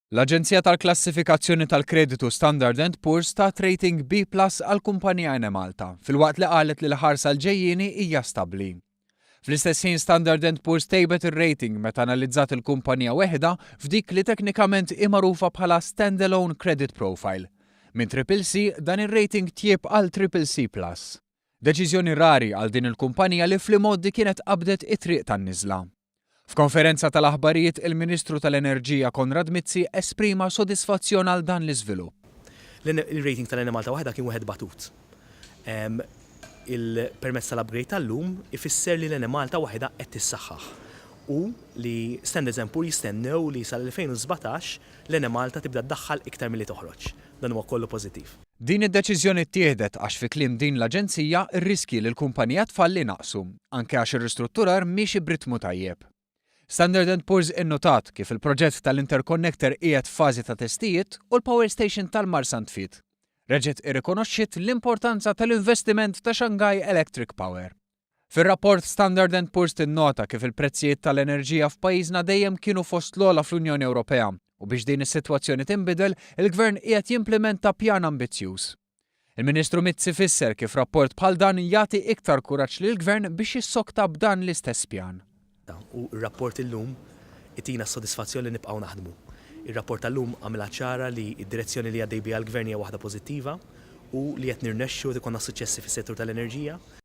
L-aġenzija tal-klassifikazzjoni tal-kreditu Standard and Poor's tat rating B plus għall-kumpanija Enemalta, filwaqt li qalet li l-ħarsa għall-ġejjieni hija stabbli. Fl-istess ħin Standard and Poor's tejbet ir-rating meta analizzat il-kumpanija weħidha f'dik li teknikament hi magħrufa bħala stand-alone credit profile. Minn triple C dan ir-rating tjieb għal triple C plus. Deċiżjoni rari għal din il-kumpanija li fl-imgħoddi kienet qabdet it-triq tan-niżla. F'konferenza tal-aħbarijiet il-Ministru tal-Enerġija Konrad Mizzi esprima sodisfazzjon għal dan l-iżvilupp. Il-rating tal-Enemalta waħedha kien wieħed batut. Il-permezz tal-upgrade tal-lum ifisser li l-Enemalta waħedha qed tissaħħaħ u li Standards and Poor jistennew li sal-2017 l-Enemalta tibda ddaħħal iktar milli toħroġ. Dan huwa kollu pożittiv. Din id-deċiżjoni ttieħdet għax fi kliem din l-aġenzija r-riskji li l-kumpanija tfalli naqsu, anke għax ir-ristrutturar miexi b'ritmu tajjeb. Standard and Poor's innutat kif il-proġett tal-interconnector qiegħed f'fażi ta' testijiet u l-power station tal-Marsa ntfiet. Reġgħet irrikonoxxiet l-importanza tal-investiment ta' Shanghai Electric Power. Fir-rapport Standard and Poor's tinnota kif il-prezzijiet tal-enerġija f'pajjiżna dejjem kienu fost l-ogħla fl-Unjoni Ewropea u biex din is-sitwazzjoni tinbidel, il-Gvern qiegħed jimplimenta pjan ambizzjuż. Il-Ministru Mizzi fisser kif rapport bħal dan jagħti iktar kuraġġ lill-Gvern biex jissokta b'dan l-istess pjan. U r-rapport illum itina s-sodisfazzjon li nibqgħu naħdmu. Ir-rapport tal-lum għamilha ċara li d-direzzjoni li għaddej biha l-Gvern hija waħda pożittiva u li qed nirnexxu u qed ikollna suċċessi fis-settur tal-enerġija.